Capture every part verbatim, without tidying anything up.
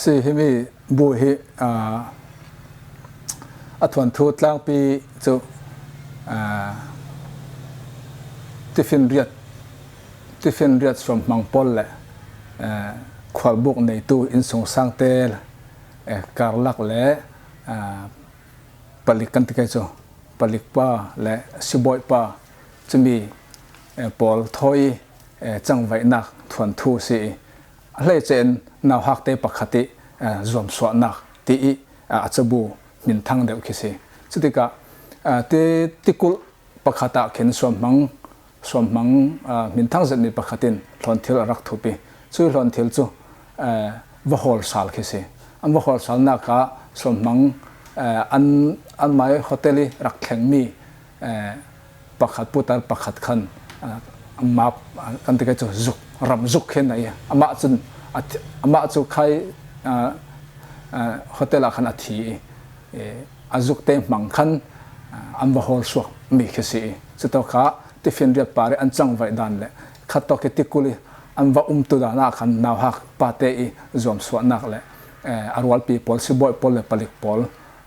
Ci himi bu hi, a, a thuanthu tlangpi cu, a, Tiffin Riat, Tiffin Riat Suamhmang pawl le, a, khualbuk neitu innsungsangte, a, karlak le, a, palik kan ti kai cu, palikpa le sibawipa cumi, eh, pawl thawi, eh, cangvaihnak thuanthu si i, a hleice in nauhakte pakhat i, eh, zuamsuahnak ti i, ah, a cabu hminthang deuh khi si. Cutikah, ah, ti, tikulh pakhat ah khin Suamhmang, Suamhmang, ah, hminthang zetmi pakhat in hlawnthil a rak thup i, cui hlawnthil cu, eh, va hawl sal khi si. An va hawl salnak ah Suamhmang, eh, an, anmai hotel i rak thlengmi, eh, pakhat, putar pakhat khan, eh, map, ah, kan ti kai cu zuk, ram zuk khin a i, amah cun a thi-, amah cu khai, ah, ah, hotel ah khan a thi i, eh, a zukte hmang khan, ah, an va hawl suak mi khi si i, cutawkah Tiffin Riat par i an cangvaih dan le khat tawk i tikulh i an va umtu dan ah khan nauhak pate i zuamsuahnak le, eh, a rualpi pawl, sibawi pawl le palik pawl,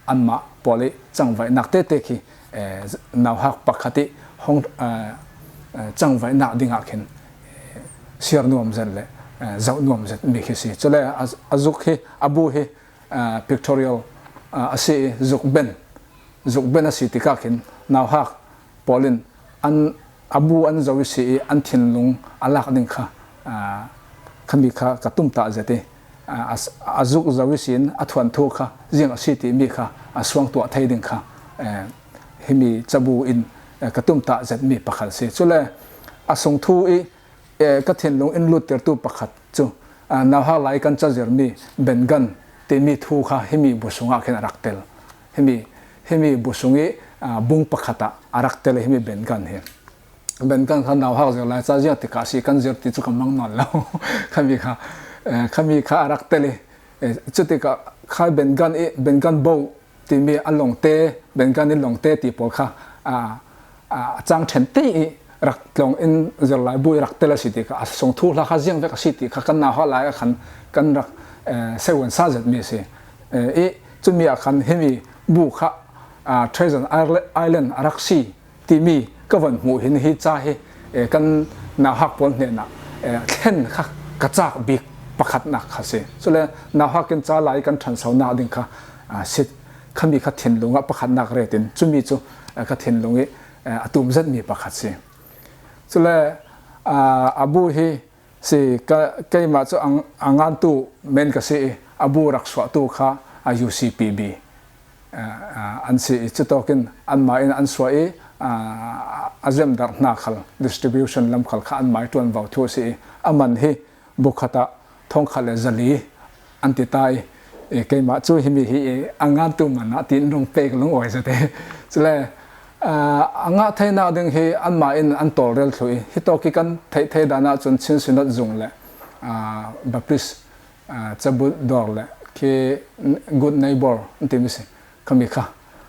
anmah pawl i cangvaihnak tete khi, eh, nauhak pakhat i hong, eh, eh, cangvaihnak dingah khin, eh, siar nuam zet le, eh, zoh nuam zet mi khi si. Cule a, a zuk hi, a bu hi, ah, pictorial, ah, a si i, zuk ben, zuk ben a si tikah khin nauhak pawl in an, a bu an zoh i si i, an thinlung a lak ding kha, ah, khami kha ka tumtah zet i, ah, a, a zuk zoh i si in a thuanthu kha ziang a si timi kha a suang tuah thei ding kha, eh, himi cabu in, eh, ka tumtah zetmi pakhat si. Cule a sungthu i, eh, ka thinlung in luttertu pakhat cu, ah, nauhak lai kan cazirmi Bengan timi thu kha himi bu sungah khin a rak tel. Himi, himi bu sung i, ah, bung pakhat ah a rak tel himi Bengan hi. Bengan kha nauhak zir lai ca ziang tikah si kan zir ti cu ka mang nawn lo. Khami kha, eh, khami kha a rak tel i, eh, cutikah kha Bengan i, Bengan bo timi a lawngte, Bengan i lawngte ti pawl kha, a, a, a cang ṭhen te i rak tlawng in zir lai bu i rak tel a si ti kha, a sungthu hla kha ziang vek a si ti kha kan nauhak lai ah khan kan rak, eh, sehuan sa zetmi a si. Eh, i cumi ah khan himi bu kha, a, Trojan Isle-, Island a rak si timi ka van hmuh hin hi ca hi, eh, kan nauhak pawl hnenah, eh, thlen kha ka cak bik pakhatnak kha si. Cule nauhak in ca lai kan ṭhansonak ding kha, ah, si, khami kha thinlung ah pakhatnak retin cumi cu, eh, ka thinlung i, eh, a tum zetmi pakhat si. Cule, ah, a bu hi si, ka, keimah cu a, a ngantu men ka si i, a bu rak suahtu kha a U C P B, ah, ah, an si i, cutawkin anmah in an suah i, ah, a zemdarh hna khal, distribution lam khal kha anmai ṭuanvo thu a si i, a man hi bu khat ah thawngkhat le zali an ti ta i, i, keimah cu himi hi i, a ngantu man ah tiin rung pek lungawi zet i. Cule, ah, a ngah theinak ding hi anmah in an tawlrel thluh i, hitawk i kan theih thei dan ah cun Chin Synod zung le, ah, Baptist, ah, cabu dawr le khi Good Neighbor an timi si. Khami kha,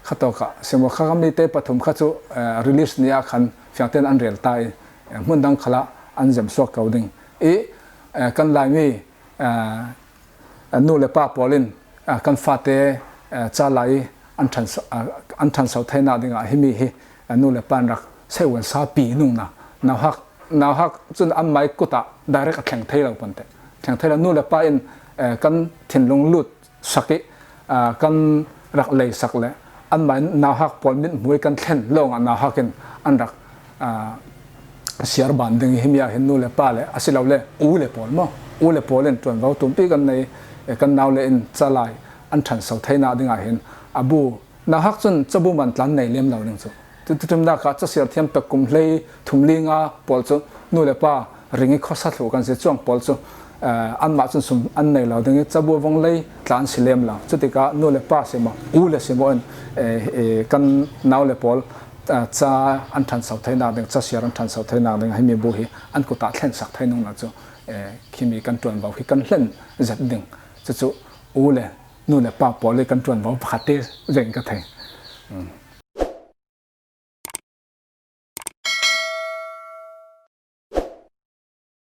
khatawk ah si maw, kha, khami te pathum kha cu, eh, release ni ah khan fiangtein an rel ta i, eh, hmun dang khal ah an zemsuak ko ding i, eh, kan Laimi, eh, nu le pa pawl in, eh, kan fate, eh, ca lai i an ṭhanso, eh, an ṭhanso theinak dingah himi hi, eh, nu le pa in rak sehuan sa pi nungna, nauhak, nauhak cun anmai kut ah direct a thleng thei lo pante, thleng thei lo, nu le pa in, eh, kan thinlung lut sak i, aa, kan rak lei sak le anmah in nauhak pawl mithmuh i kan thlen lawngah nauhak in an rak, aa, siar ban ding i, himi ah hin nu le pa le asilole u le pawl maw, u le pawl in ṭuanvo tumpi kan nei, eh, kan nau le in ca lai an ṭhanso theinak dingah hin a bu, nauhak cun cabu man tlan nei lem lo ding cu. Cu, cutimnak ah casiar thiam pek kum hlei thum li nga pawl cu nu le pa ring i khuasa thluh kan si, cuang pawl cu, eh, anmah cun sum an nei lo ding i, cabu vong lei tla an si lem lo. Cutikah nu le pa si maw, u le si maw in, eh, eh, kan nau le pawl, eh, ca an ṭhanso theinak ding, casiar an ṭhanso theinak ding, himi bu hi an kut ah thlensak thei nungna cu, eh, khimi kan ṭuanvo hi kan hlen zet ding. Cucu u le nu le pa pawl i kan ṭuanvo pakhat te veng ka thei. Mm.